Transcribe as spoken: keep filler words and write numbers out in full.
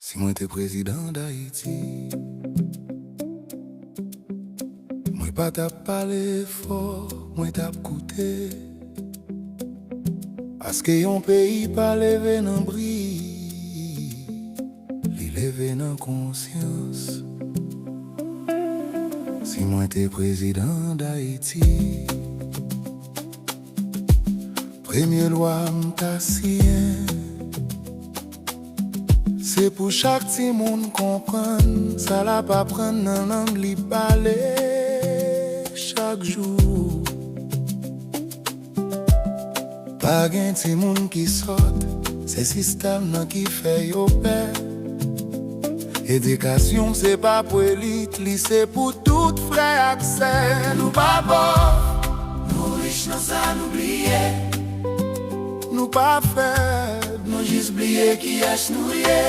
Si mwen te prezidan Dayiti, mwen pa t ap pale fò, mwen t ap koute. Paske yon peyi pa leve nan bri, li leve nan konsyans. Si mwen te prezidan Dayiti, premye lwa m ta siyen, se pou chak timoun konprann sa l ap aprann nan lang li pale chak jou. Pa gen timoun ki sòt, se sistèm nan ki fè yo pè. Edikasyon se pa pou elit, li se pou tout frè ak sè. Nou pa pòv, nou rich nan sa nou bliye. Nou pa fèb, nou jis bliye kiyès nou ye.